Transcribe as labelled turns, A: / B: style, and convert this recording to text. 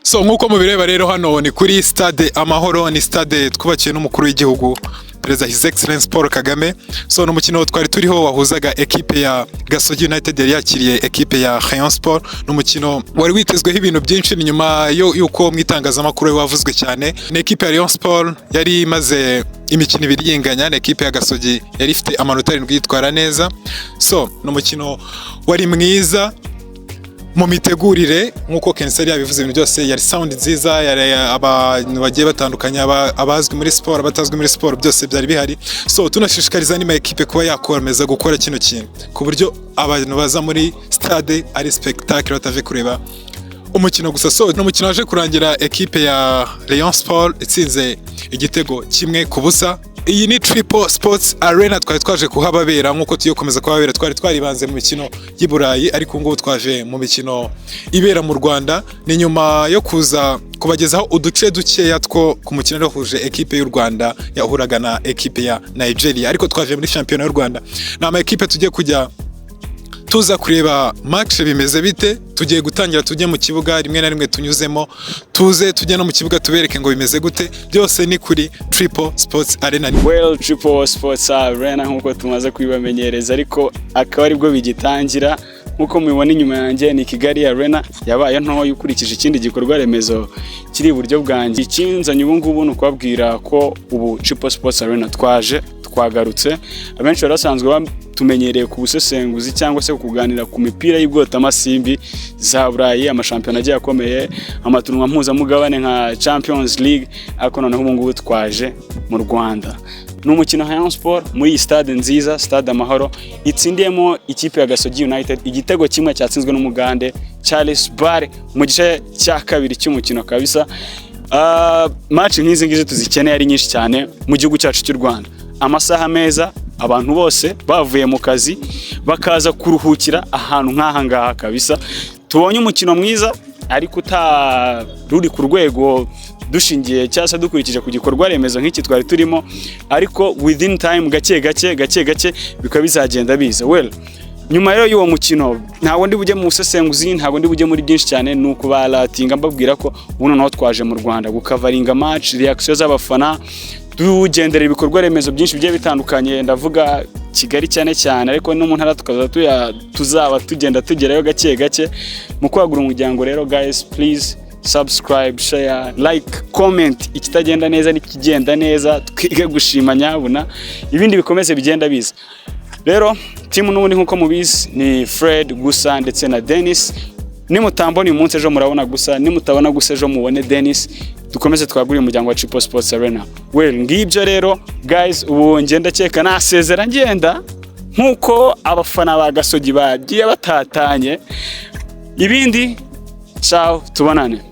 A: So nk'uko mubireba rero, hano ni kuri Stade Amahoro, ni stade twubakiwe n'umukuru w'igihugu, Perezida His Excellence Paul Kagame. So ni umukino twari turiho wahuzaga ekipe ya Gasogi United yari yakiriye ekipe ya Rayon Sport. Ni umukino wari witezweho ibintu byinshi, ni nyuma yo yuko mu itangazamakuru wavuzwe cyane. Ni ekipe ya Rayon Sport yari imaze imikino 2 yinganya na ekipe ya Gasogi yari ifite amanota 7, yitwara neza. So ni umukino wari mwiza mu mitegurire, nk'uko Kenseri yabivuze, ibintu byose yari sound nziza, yari abantu bagiye batandukanye, abazwi muri siporo, abatazwi muri siporo, byose byari bihari. So tunashishikariza andi ma ekipe kuba yakomeza gukora kino kintu, ku buryo abantu baza muri stade ari spectacle, bataje kureba umukino gusa. So ni umukino waje kurangira ekipe ya Rayon Sport itsinze igitego 1-0. Iyi ni Triple Sports Arena, twari twaje kuhababera nk'uko tugiye gukomeza kuhababera. Twari twaribanze mu mikino y'i Burayi, ariko ubu ngubu twaje mu mikino ibera mu Rwanda. Ni nyuma yo kuza kubagezaho uduce dukeya two ku mukino wahuje ekipe y'u Rwanda yahuraga na ekipe ya Nigeria, ariko twaje muri shampiyona y'u Rwanda. Ni ama ekipe tugiye kujya tuza kureba match bimeze bite. Tugiye gutangira tujye mu kibuga, rimwe na rimwe tunyuzemo, tuze tujye no mu kibuga tubereke ngo bimeze gute. Byose ni kuri Triple Sports Arena.
B: Well, Triple Sports Arena nk'uko tumaze kubibamenyereza, ariko akaba aribwo bigitangira. Nk'uko mubibona inyuma yanjye ni Kigali Arena, yabaye ntoya ukurikije ikindi gikorwa remezo kiri iburyo bwanjye. Ikinzanye ubu ngubu ni ukubabwira ko ubu Triple Sports Arena twaje, twagarutse. Abenshi bari basanzwe batumenyereye ku busesenguzi cyangwa se kuganira ku mipira y'ibwotamasimbi za Burayi, amashampiyona agiye akomeye, amaturunwa mpuzamugabane nka Champions League, ariko noneho ubu ngubu twaje mu Rwanda. Ni umukino Rayon Sport muri iyi stade nziza, Stade Amahoro, itsindiyemo ikipe ya Gasogi United igitego kimwe cyatsinzwe n'Umugande Charles Bare mu gice cya kabiri cy'umukino kabisa. Match nk'izi ngizi tuzikeneye ari nyinshi cyane mu gihugu cyacu cy'u Rwanda. Amasaha meza, abantu bose bavuye mu kazi bakaza kuruhukira ahantu nk'aha ngaha kabisa. Tubonye umukino mwiza ariko utaruri ku rwego dushingiye cyangwa se dukurikije ku gikorwa remezo nk'iki twari turimo, ariko within time, gake gake gake gake, bikaba bizagenda biza. Well, nyuma rero y'uwo mukino ntabwo ndi bujye mu busesenguzi, ntabwo ndi bujye muri byinshi cyane, ni ukubaratinga mbabwira ko ubu noneho twaje mu Rwanda gukavaringa match, reaction z'abafana, tugenderera ibikorwa remezo byinshi bigiye bitandukanye. Ndavuga Kigali cyane cyane, ariko no mu ntara tukaza tuzaba tugenda tugerayo gake gake mu kwagura umuryango. Rero guys, please subscribe, share, like, comment, ikitagenda neza n'ikigenda neza, twige gushima nyabuna, ibindi bikomeze bigenda biza. Rero team n'ubundi nk'uko mubizi ni Fred gusa ndetse na Dennis. Nimutambona uyu munsi, ejo murabona gusa, nimutabona gusa, ejo mubone Dennis. Dukomeze twagure umuryango wa Triple Sports Arena. Well, ngibyo rero guys, ubu ngenda keka nasezera, ngenda nk'uko abafana ba Gasogi bagiye batatanye. Ibindi, ciao, tubonane.